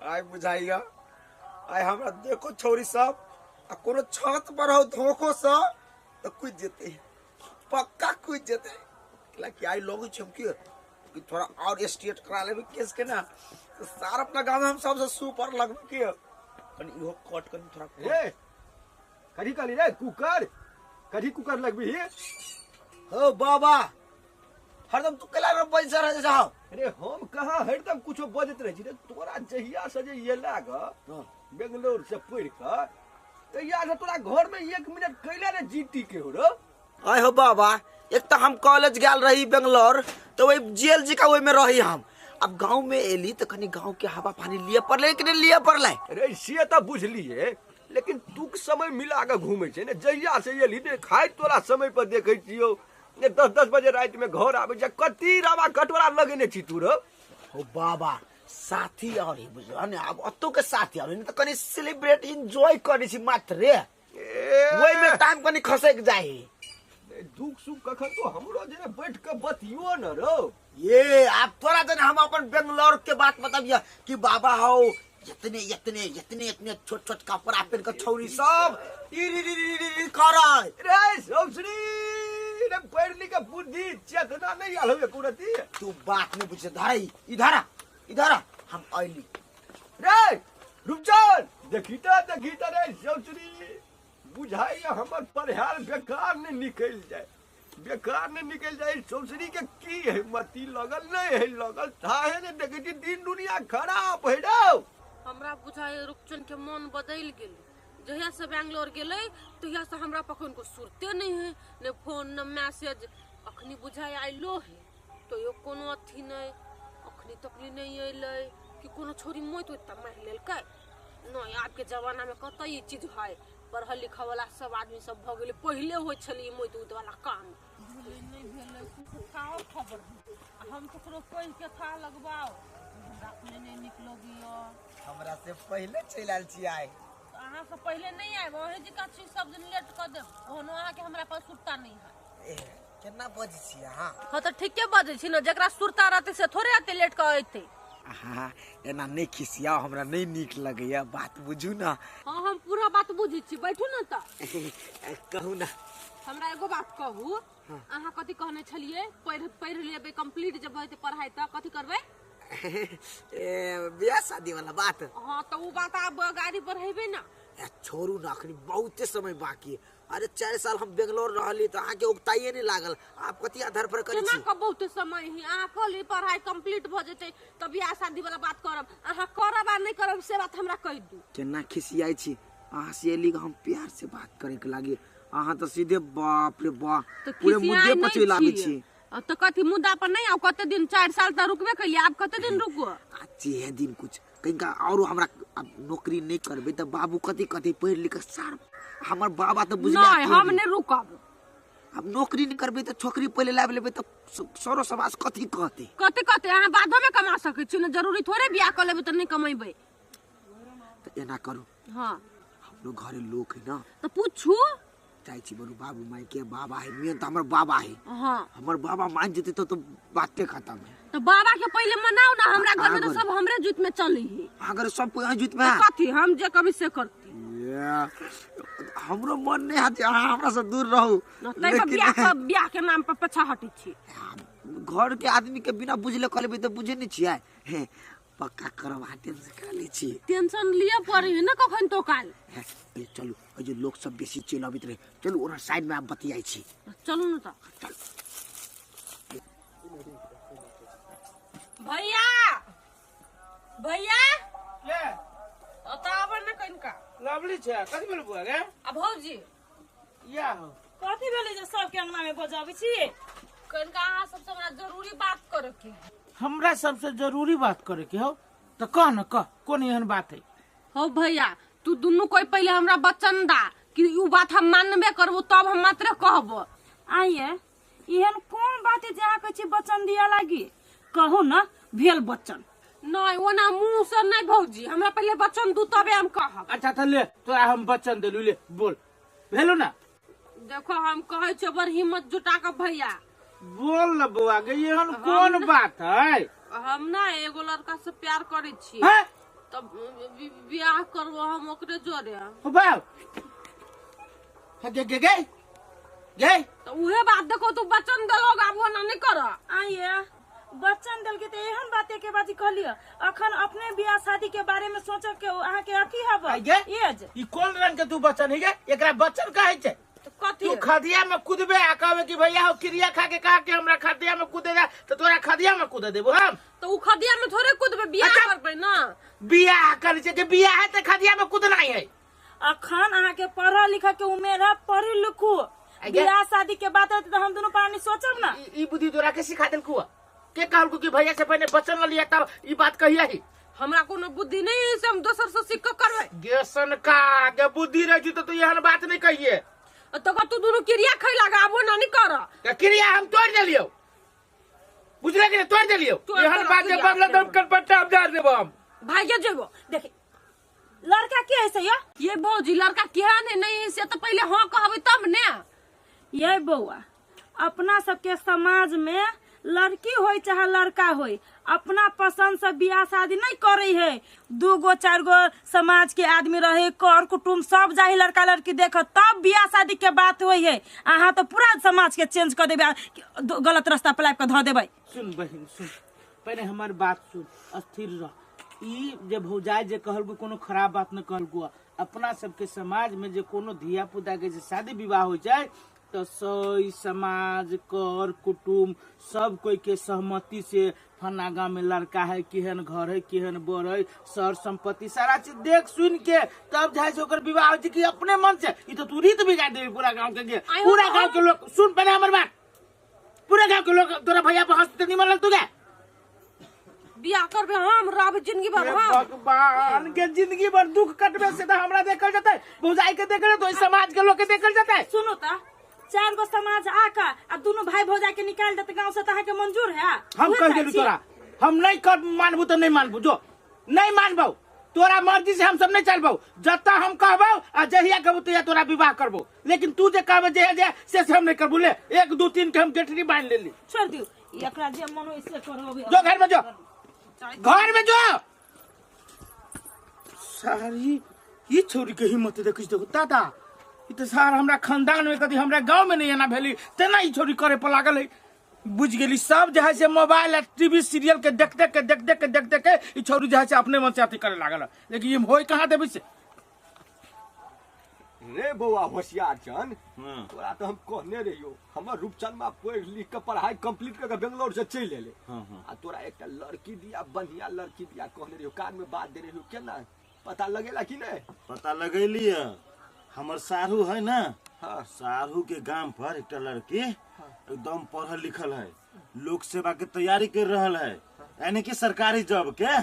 आइ बुझाइया आइ हमरा देखो छौरी सब आ कोनो छत पर हो धोखो से तऽ कूदि जेतै, पक्का कूदि जेतै। कि आइ लगै छै हम कि थोड़ा और स्ट्रेट करा लेबै केस के ना, तऽ सार अपना गाँव में हम सबसे सुपर लगबै के। कनि इहो कट कनि थोड़ा ए कथी कहली रे? कुकर कथी कुकर लगबी? हो बाबा, हरदम तू केला रे पैसा रह जाओ। अरे हम कहाँ हरदम कुछो बजैत रहै छी रे? तोरा जहिया से जे एला ग बेंगलोर से पढ़ि कऽ, तहिया से तोरा घर में 1 मिनट कैला ने जीटी के हो रो। आय हो बाबा, एक तो हम कॉलेज गेल रही बेंगलोर, तो वही जेल जी का वही में रही हम। अब गांव में एली तो कनी गांव के हवा पानी लिए पड़ले कि नहीं लिए पड़ले? अरे से तो बुझलिए, लेकिन तू समय मिला के घूमे छै ने। जहिया से एली ने खाइ तोरा समय पर देखै छियौ ने, 10-10 बजे राति में घर आबै छै। कती रवा कटोरा लगेने छी तू रो? हो बाबा, साथी और ही बुझल ने, अब अतो के साथी और तो कनी सेलिब्रेट एंजॉय करै छी मात्र रे, ओहि में टाइम कनी खसक जाए। दुख सुख कखन तो हमरो जे बैठ के बतियो न रो। ये आप तोरा जन हम अपन बेंगलोर के बात बताबिया कि बाबा हो इतने इतने इतने इतने छोट छोट कपड़ा पहन के छौरी सब ई री री री री करे। रे सौसरी रे, पढ़ लिख के बुद्धि चेतना नहीं आल हो कुरती। तू बात नहीं बुझे, धर इधर इधर हम आइली। रे रुपचंद देखी त, देखी त रे सौसरी, बुझाइए हमर पढ़ायल बेकार नहीं निकल जाए, बेकार नहीं निकल जाए। सौसरी के की है मती लगल नहीं है लगल थाहे ने देखे छी दिन दुनिया खराब है रो। हमरा बुझाइए रुपचंद के मन बदल गेल। जहिया से बैंगलोर गेलै तहिया से हमरा पखन को सुरते नहीं है, ने फोन न मैसेज। अखनी बुझाइ आइलो है तो यो कोनो अथी नहीं, अखनी तकली नहीं अइलै कि कोनो छोरी मोइत उत मारि लेलकै। नहीं, आबके जमाना में कतऽ ई चीज है, पढ़ल लिखल वाला सब आदमी सब भऽ गेलै। पहिले होइ छलै ई मोइत उत वाला काम। नहि भेलै कुछ थाहो खबर, हम ककरो कहि के था लगबाओ, हमरा अपने नहि नीक लगैया। हमरा से पहिले चलि आयल छी आइ। अहाँ से पहिले नहि आयब, अहीं जकाँ छी सब दिन लेट कऽ देब, ओहनो अहाँके हमरा पास सुरता नहि है। केना बजै छी अहाँ? हाँ तऽ ठीके बजै छी ने, जकरा सुरता रहतै से थोड़े एते लेट कऽ अयतै। अहाँ एना नहि खिसियाउ, हमरा नहि नीक लगैया, बात बुझू ना। हाँ हम पूरा बात बुझै छी, बैठू ने तऽ। कहू ना। हमरा एगो बात कहू, अहाँ कथी कहने छलियै? पढ़ि पढ़ि लेबै कंप्लीट जब हेतै पढ़ाइ तऽ कथी करबै? बियाह शादी वाला बात। हाँ तऽ ओ बात आब गाड़ी बढ़ेबै ना। छोड़ू ना, अखनी बहुते समय बाकी है। अरे 4 साल हम बेंगलोर रहली तऽ अहाँके उगताइए नहीं लागल, आप कथी आधार पर करै केना छी? कऽ बहुते समय है? अहाँ कहली पढ़ाई कंप्लीट भऽ जेतै तऽ बियाह शादी वाला बात करब। अहाँ करब आ नहि करब से बात हमरा कहि दू। केना खिसियाइ छी अहाँ से? एली हम प्यार से बात करे के लागी, अहाँ तऽ सीधे बाप रे बाप तऽ पूरे खिसियाइ मुद्दे पर नहि चलि आबै छियै। छी। तऽ कथी मुद्दा पर नहि आउ? कते दिन 4 साल तऽ रुकबे केलियै, आब कते दिन रुकू? आ जे दिन कुछ कनिका औरो हमरा आब नौकरी नहि करबै तऽ बाबू कथी कथी पढ़ि लिख सार हमर बाबा तऽ बुझले। नहि, हम नहि रुकब। आब नौकरी नहि करबै तऽ छोकरी पहिले लाबि लेबै तऽ सरो समाज कथी कहतै? कथी कहतै? अहाँ बादो में कमा सकै छी ने, जरूरी थोड़े बियाह कऽ लेबै तऽ नहि कमेबै। तऽ एना करू। हाँ, हमरो घरे लोक है ना। तऽ पूछू। चाहै छी बोलू बाबू माय के, बाबा है मेन तऽ हमर बाबा है। हाँ, हमर बाबा मान जेतै तो बाते खत्म है। तऽ बाबा के पहिले मनाउ ना, हमरा घर में तऽ अहाँ सब हमरे जुत में चलै है। अगर सब कोई अहाँ जुत में तऽ कथी हम जे कभी से करती। हमरो मन नहीं हाथ अहाँ हमरा से दूर रहू, तै पर बियाह के नाम पर पछा हटै छी। घर के आदमी के बिना बुझले कहले तऽ बुझे नहीं छियै। हे पक्का करब, अहाँ टेंशन करा लै छी? टेंशन लिअ पड़ै है ने कखन तो काल। हे, ए, चलू, ओहि जे लोक सब बेसी चलि अबैत रहे, चलू ओना साइड में आब बतियाइ छी। चलू ने तऽ। चल। भैया, भैया, ले ओतऽ आबै ने कनिका। लवली छै, कथी भेल बुआ गे? आ भौजी या हो। कथी भेलै जे सबके अंगना में बजाबै छी? कनिका अहाँ सबसे हमरा जरूरी बात करे के है। हमरा सबसे जरूरी बात करे के हो तऽ कह न, कह कोन एहन बात है? हो भैया, तू दुनू कोई पहिले हमरा वचन दा कि उ बात हम मानबे करबो तब हम मात्र कहबो। आइए, एहन कोन बात है जे अहाँ कहै छी वचन दिया लागी? कहू न, भेल वचन। नहीं, ओना मुंह से नहीं भौजी, हमरा पहिले वचन दू तबे हम कहब। अच्छा तऽ ले, तोरा हम वचन देलू, ले बोल, भेलो ना? देखो, हम कहै छियै बड़ हिम्मत जुटा के भैया। बोल न बौआ गे, एहन कोन बात है? हम ना एगो लड़का से प्यार करै छी। हैं? तब बियाह करबो हम ओकरे जोरे। बाप गे गे गे गे तो उहे बात देखो तू वचन देलो आब ओना नहीं कर। आइए वचन देल के त एहन बात के बाजी कहलिय अखन अपने बियाह शादी के बारे में सोच के अहाँ के अथी हब एज ई कोन रंग के तू वचन है गे? एकरा वचन कहै छै? कथी तू खदिया में कूदबे आ कहबे कि भैया हो क्रिया खा के कहा कि हमरा खदिया में कूदे दा तो तोरा खदिया में कूदे देबो हम। तो उ खदिया में थोड़े कूदबे, बियाह करबे ना। बियाह करै छै के बियाह है त खदिया में कूदना है। अखन अहाँ के पढ़ल लिखल के उमेर है, पढ़ी लिखू, बियाह शादी के बात है तो हम दोनों प्राणी सोचब ना। ई बुद्धि तोरा के सिखा देलकू के कहलकू कि भैया से पहले वचन ल लिया तब ई बात कहिया ही? हमरा कोनो बुद्धि नहीं है से हम दोसर से सीख के करबै। गेसन का गे बुद्धि रह तो तू एहन बात नहीं कहिए। तो तू दोनों क्रिया खै लगा आबो ना नहीं कर। त क्रिया हम तोड़ देलियो, बुझले कि नहीं? तोड़ देलियो एहन बात जे बदला दम कर पट्टा हम झाड़ देबो हम भागे जेबो। देखी लड़का के है से यो? ये भौजी लड़का केहन है नहीं से तो पहले हां कहबै तब ने। ये बौआ अपना सबके समाज में लड़की होय चाहे लड़का होय अपना पसंद से बियाह शादी नहीं करे है। दू गो चार गो समाज के आदमी रहे, कर कुटुम्ब सब जाहि लड़का लड़की देख तब बियाह शादी के बात होय है। अहाँ तो पूरा समाज के चेंज कर देबै, गलत रास्ता पर लाबि के धऽ देबै। सुन बहिन सुन, पहले हमार बात सुन, स्थिर रह। ई जे भौजाई जे कहलको कोनो खराब बात न कहलको। अपना सबके समाज में जे कोनो धिया पुता के जे शादी विवाह हो जाए तो सही समाज कर कुटुम्ब सब कोई के सहमति से फन्ना गांव में लड़का है, केहन घर है, केहन बर है, सर संपत्ति सारा चीज देख सुन के तब जाए से ओकर विवाह हो कि अपने मन से। ई तो तू रीत बिगाड़ देबी पूरा गांव के। पूरा गांव के लोग सुन पहले हमर बात, पूरा गांव के लोग तोरा भैया पर हंसते नहीं मनल तू के बियाह करबे हम रहबे जिंदगी भर। हम भगवान के जिंदगी भर दुख कटबे से तो हमरा देखल जतै, भौजाई के देखल जतै, समाज के लोग के देखल जतै। सुनो ता चार गो समाज आका आ दोनों भाई भौजाई के निकाल देते गांव से त अहाँ के मंजूर है? हम कह देलु तोरा हम नहीं कर मानबू तो नहीं मानबू, जो नहीं मानबू तोरा मर्जी से हम सब नहीं चलबू। जत्ता हम कहबो आ जहिया कहबू तहिया तोरा विवाह करबो, लेकिन तू जे कहबे जे जे से हम नहीं करबू। ले 1 2 3 के हम गेठरी बांध लेली। छोड़ दियो एकरा जे मन हो से करो। जो घर में जो, घर में जो। सारी ई छोरी के हिम्मत देखिस देखो दादा, ई तो सार हमरा खानदान में कदी हमरा गांव में नहीं एना भेली तेना ई छोरी करे पर लागल है। बुझ गेली सब जे है से मोबाइल आ टीवी सीरियल के देख देख के देख देख के देख देख के ई छोरी जे है से अपने मन से अथी करे लागल। लेकिन ये होय कहाँ देबै से? रे बौआ होशियार चन, तोरा तो हम कहने रहियो हमर रूपचंद पढ़ लिख के पढ़ाई कंप्लीट करके बेंगलोर से चलि एलै। आ तोरा एकटा लड़की दिया, बढ़िया लड़की दिया कहने रहियो, कान में बात दे रहियो, केना पता लगेला कि नहीं? पता लगेली है। हमर सारू है ना, हाँ। सारू के गांव पर एक लड़की एकदम पढ़ल लिखल है, लोक सेवा के तैयारी कर रहल है, यानी कि सरकारी जॉब के।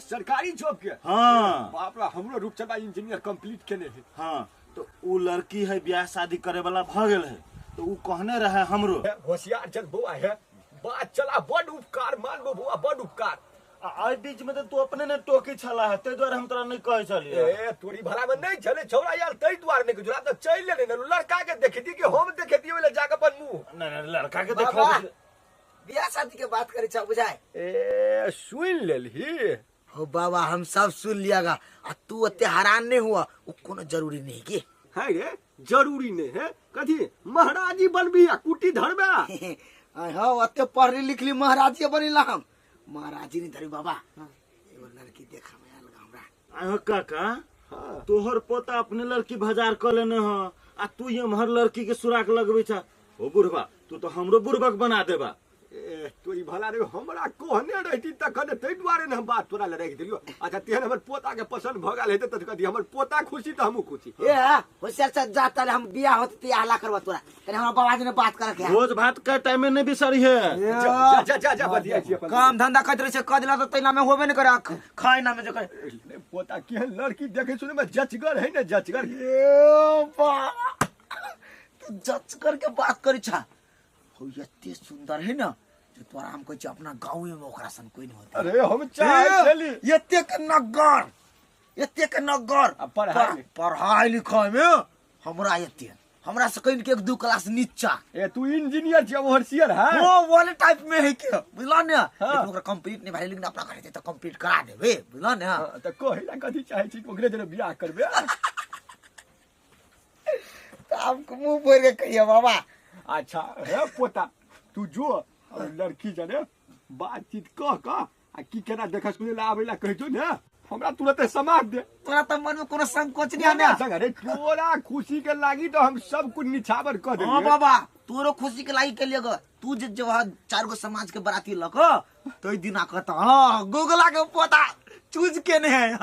सरकारी जॉब के? हाँ। बाप रे, हमरो रूपचंद इंजीनियर कंप्लीट केने है। हाँ, तो उ लड़की है ब्याह शादी करे वाला भ गेल है, तो उ कहने रहे हमरो। होशियार चल बौआ है, बात चला, बड़ उपकार मानबो बौआ, बड़ उपकार। आ बीच में तो तू अपने ने टोकी छला है, तै दुआरे हम तोरा नहीं कहै छलियै। ए तोरी भला में नहीं छले छौड़ा यार, तै दुआरे नहीं जुड़ा तो चल लेने न लड़का के देखती कि हम देखती ओले जाके अपन मुंह। नहीं नहीं लड़का के देखो, बियाह शादी के बात करे छा बुझाए। ए सुन लेलही हो बाबा, हम सब सुन लियागा। आ तू ओते हैरान नहीं हुआ, वो कोनो जरूरी नहीं की है रे, जरूरी नहीं है कथी महाराजी बनबी आ कुटी धरबे। हां ओते पढ़ली लिखली महाराजी बनिला हम, महाराजी नहीं धरी बाबा। एगो लड़की देखा में आयल हमरा। आहो काका, हां तोहर पोता अपने लड़की बाजार क लेने ह आ तू एमहर लड़की के सुराख लगबै छ। ओ बुढ़बा, तू तो हमरो बुढ़बक बना देबा। ए तोरी भला रे, हमरा कहने रहती तखन तै दुआरे ने हम बात तोरा ले राखि देलियो। अच्छा तेहन हमर पोता के पसंद भ गेल हेतै त कथी हमर पोता खुशी त हमहू खुशी। ए होशियार से जा तले हम बियाह होत ते हल्ला करबा तोरा, तने हमरा बाबा जी ने बात कर के भोज भात के टाइम में नहीं बिसरी है। जा जा जा जा बतिया छी अपन काम धंधा करत रहे छै, क दिला त तैना में होबे न करे, खाय ना में जे करे। पोता केहन लड़की देखे सुने में जचगर है ने, जचगर। ए बाबा तू जचगर के बात करी छा, हो एते सुंदर है ना जो तोरा हम कहै छी अपना गाँव में ओकरा सन कोई नहीं होता। अरे हम चाहे छली एते के नगर, एते के नगर पढ़ाई पढ़ाई लिखाई में हमरा एते हमरा से कहीं के एक दू क्लास नीचा। ए तू इंजीनियर छी ओवरसियर है। वो वाले टाइप में है के बुझला ने, लेकिन ओकरा कंप्लीट नहीं भाई, लेकिन अपना घर जे त कंप्लीट करा देबे बुझला ने। हां त कहिला कथि चाहे छी ओकरे जरे बियाह करबे? त आपको मुंह भर के कहिया बाबा। अच्छा हे पोता तू जो लड़की जरे बातचीत कह कह आ की केना देखा सुने ला आबै ला कहि जो ने, हमरा तुरंत समाज दे। तोरा त मन में कोनो संकोच नहीं है ना? अरे तोरा खुशी के लागी तो हम सब कुछ निछावर कर देलिए। हां बाबा तोरो खुशी के लागी के लिए गो तू जे जो चार गो समाज के बराती लक तो ई दिन आकत। हां गोगला के पोता चूज के ने है।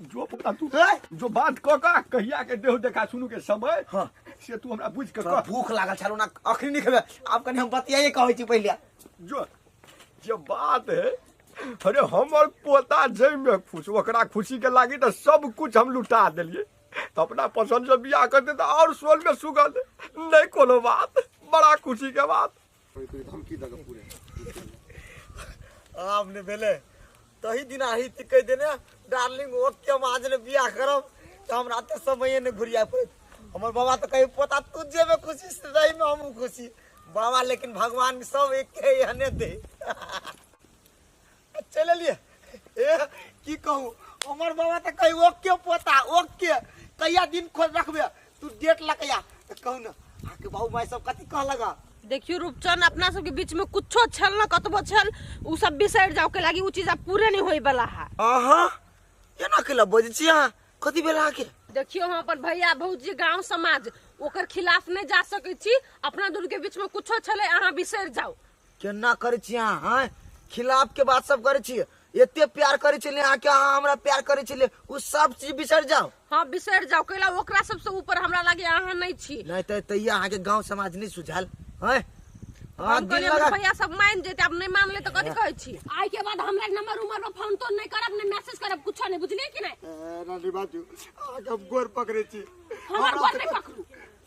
जो पोता तू जो बात क का कहिया के देहो देखा सुनु के समय। हां से तू हमरा बुझ के कह। भूख लागल छलो ना अखनी नहीं खेबे, आप कनी हम बतियाए कहै छी पहिले। जो जे बात है अरे हमर पोता जै में खुश ओकरा खुशी के लागी तो सब कुछ हम लुटा देलिए, तो अपना पसंद से बियाह करते तो और सोल में सुगल नहीं कोनो बात, बड़ा खुशी के बात। आपने भेले तही दिन आही थी कह देने डार्लिंग ओके हम आज ने बियाह करब तो हम राते समय ने घुरिया पड़त। हमर बाबा तो कहे पोता तू जेबे खुशी से रही में हम खुशी बाबा, लेकिन भगवान सब एक के एहने दे। चल लिए ए की कहूं हमर बाबा त कही ओके पोता ओके कहिया दिन खोज रखबे तू डेट लकया त कहू ना आके बाबू माई सब कथि कह लगा। देखियो रूपचंद अपना सब के बीच में कुछो छल ना कतबो छल उ सब बिसर जाओ के लागी उ चीज अब पूरे नहीं होई वाला है। आहा केना केला बजै छी अहाँ कथि बेला के? देखियो हम अपन भैया भौजी गांव समाज ओकर खिलाफ नहीं जा सकै छी, अपना दुनू के बीच में कुछो छले अहाँ बिसर जाओ। केना करै छी अहाँ? हां खिलाफ के बात सब करे छी, एते प्यार करे छले अहाँ के, अहाँ हमरा प्यार करे छले उ सब चीज बिसर जाओ। हां बिसर जाओ कैला ओकरा सबसे ऊपर हमरा लागे अहाँ नहीं छी। नहीं त तैया अहाँ के गांव समाज नहीं सुझाल हैं? हां दिल लगा भैया सब मान जेते, अब नहीं मानले त कथि कहै छी? आई के बाद हमरा नंबर उमर पर फोन तो नहीं करब नहीं मैसेज करब कुछ नहीं, बुझलिए कि नहीं? रानी बाजू अहाँ के हम गोर पकड़े छी। हमर गोर नहीं पकड़ू,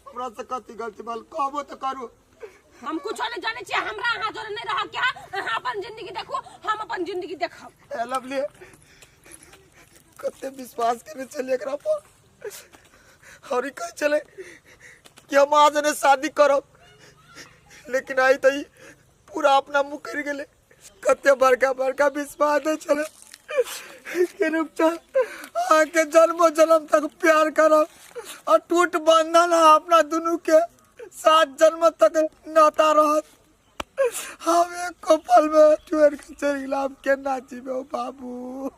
हमरा से कथि गलती भेल कहबो त करू। हम कुछ नहीं जाने छी, हमरा अहाँ जोरे नहीं रह के अहाँ अपन जिंदगी देखू हम अपन जिंदगी देखब। ए लवली कते विश्वास करने चले एकरा पर और ई कह चले कि हम आज ने शादी करब, लेकिन आई तई पूरा अपना मुँह कर गेले। कते बड़का बड़का विश्वास है चले के रूपचंद अहाँ के जन्मो जन्म तक प्यार करब और टूट बंधन अपना दुनू के 7 जन्म तक नाता रहत। हम एक पल में छोड़ के चल गेला, हम केना जीबे बाबू।